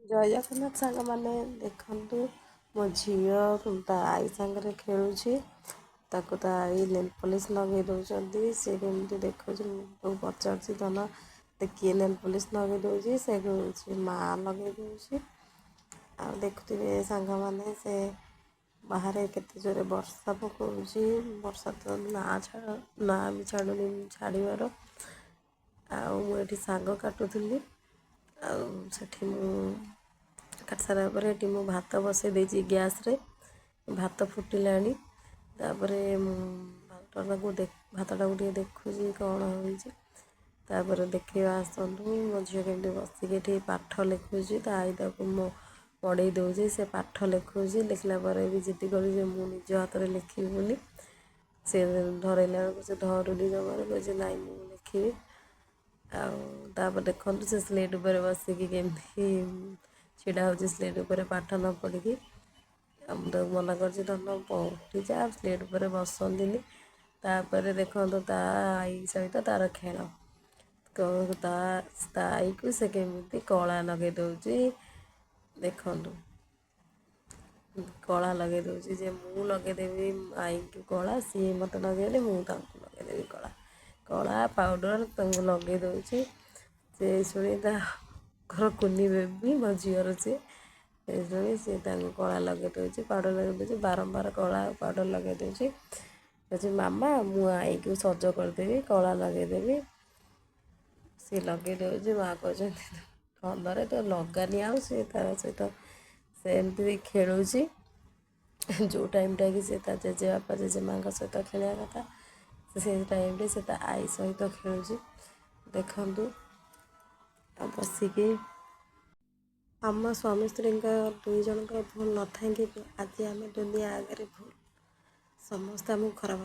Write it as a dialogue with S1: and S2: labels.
S1: ଜୟ ଜଗନ୍ନାଥ ସାଙ୍ଗମାନେ, ଦେଖନ୍ତୁ ମୋ ଝିଅ ତା ଆଈ ସାଙ୍ଗରେ ଖେଳୁଛି। ତାକୁ ତା ଆଈ ନେଲ୍ ପଲିସ୍ ଲଗେଇ ଦେଉଛନ୍ତି। ସେ କେମିତି ଦେଖୁଛି, ମୁଁ ତାକୁ ପଚାରୁଛି, ଧନ ତ କିଏ ନେଲ୍ ପଲିସ୍ ଲଗେଇ ଦେଉଛି? ସେ କହୁଛି ମା ଲଗେଇ ଦେଉଛି। ଆଉ ଦେଖୁଥିବେ ସାଙ୍ଗମାନେ, ସେ ବାହାରେ କେତେ ଜୋରେ ବର୍ଷା ପକାଉଛି। ବର୍ଷା ତ ନା ଛାଡ଼ ନା ବି ଛାଡ଼ୁନି ଛାଡ଼ିବାର। ଆଉ ମୁଁ ଏଠି ଶାଗ କାଟୁଥିଲି। ଆଉ ସେଠି ମୁଁ କାଟି ସାରିଲା ପରେ ଏଠି ମୁଁ ଭାତ ବସାଇ ଦେଇଛି ଗ୍ୟାସ୍ରେ, ଭାତ ଫୁଟିଲାଣି। ତାପରେ ମୁଁ ଭାତଟାକୁ ଭାତଟାକୁ ଟିକେ ଦେଖୁଛି କ'ଣ ହେଇଛି। ତାପରେ ଦେଖିବା ଆସନ୍ତୁ, ମୋ ଝିଅ କେମିତି ବସିକି ଏଠି ପାଠ ଲେଖୁଛି। ତା ଆଈ ତାକୁ ମୋ ମଡ଼େଇ ଦେଉଛି, ସେ ପାଠ ଲେଖୁଛି। ଲେଖିଲା ପରେ ବି ଜିଦି କରୁଛି ମୁଁ ନିଜ ହାତରେ ଲେଖିବି ବୋଲି। ସେ ଧରେଇଲା ବେଳକୁ ସେ ଧରୁନି ଜମାରୁ, କହୁଛି ନାଇଁ ମୁଁ ଲେଖିବି। ଆଉ ତାପରେ ଦେଖନ୍ତୁ, ସେ ସ୍ଲେଟ୍ ଉପରେ ବସିକି କେମିତି ଛିଡ଼ା ହେଉଛି ସ୍ଲେଟ୍ ଉପରେ ପାଠ ନ ପଢ଼ିକି। ଆଉ ମୁଁ ତାକୁ ମନା କରୁଛି, ଧନ ଉଠିଯା, ସ୍ଲେଟ୍ ଉପରେ ବସନ୍ତିନି। ତାପରେ ଦେଖନ୍ତୁ ତା ଆଈ ସହିତ ତାର ଖେଳ, ତା ଆଈକୁ ସେ କେମିତି କଳା ଲଗେଇ ଦେଉଛି। ଦେଖନ୍ତୁ, କଳା ଲଗେଇ ଦେଉଛି ଯେ ମୁଁ ଲଗେଇଦେବି ଆଈଙ୍କୁ କଳା, ସିଏ ମୋତେ ଲଗେଇଲେ ମୁଁ ତାଙ୍କୁ ଲଗେଇଦେବି କଳା। କଳା ପାଉଡ଼ର ତାଙ୍କୁ ଲଗେଇ ଦେଉଛି। ସେ ଶୁଣି ତାଙ୍କର କୁନି ବେବି, ମୋ ଝିଅର ସିଏ, ସେ ଶୁଣି ସିଏ ତାଙ୍କୁ କଳା ଲଗେଇ ଦେଉଛି, ପାଉଡ଼ର ଲଗେଇ ଦେଉଛି, ବାରମ୍ବାର କଳା ପାଉଡ଼ର ଲଗେଇ ଦେଉଛି। କହୁଛି ମାମା ମୁଁ ଆଈକୁ ସଜ କରିଦେବି, କଳା ଲଗେଇଦେବି। ସିଏ ଲଗେଇ ଦେଉଛି। ମା କହୁଛନ୍ତି ଧନରେ ତ ଲଗାନି। ଆଉ ସିଏ ତା ସହିତ ସେମିତି ଖେଳୁଛି। ଯେଉଁ ଟାଇମ୍ଟା କି ସେ ତା ଜେଜେବାପା ଜେଜେମାଆଙ୍କ ସହିତ ଖେଳିବା କଥା, ସେ ଟାଇମ୍ରେ ସେ ତା ଆଈ ସହିତ ଖେଳୁଛି। ଦେଖନ୍ତୁ ଆଉ ବସିକି। ଆମ ସ୍ୱାମୀ ସ୍ତ୍ରୀଙ୍କ ଦୁଇ ଜଣଙ୍କର ଭୁଲ ନଥାଇକି ବି ଆଜି ଆମେ ଦୁନିଆ ଆଗରେ ଭୁଲ, ସମସ୍ତେ ଆମକୁ ଖରାପ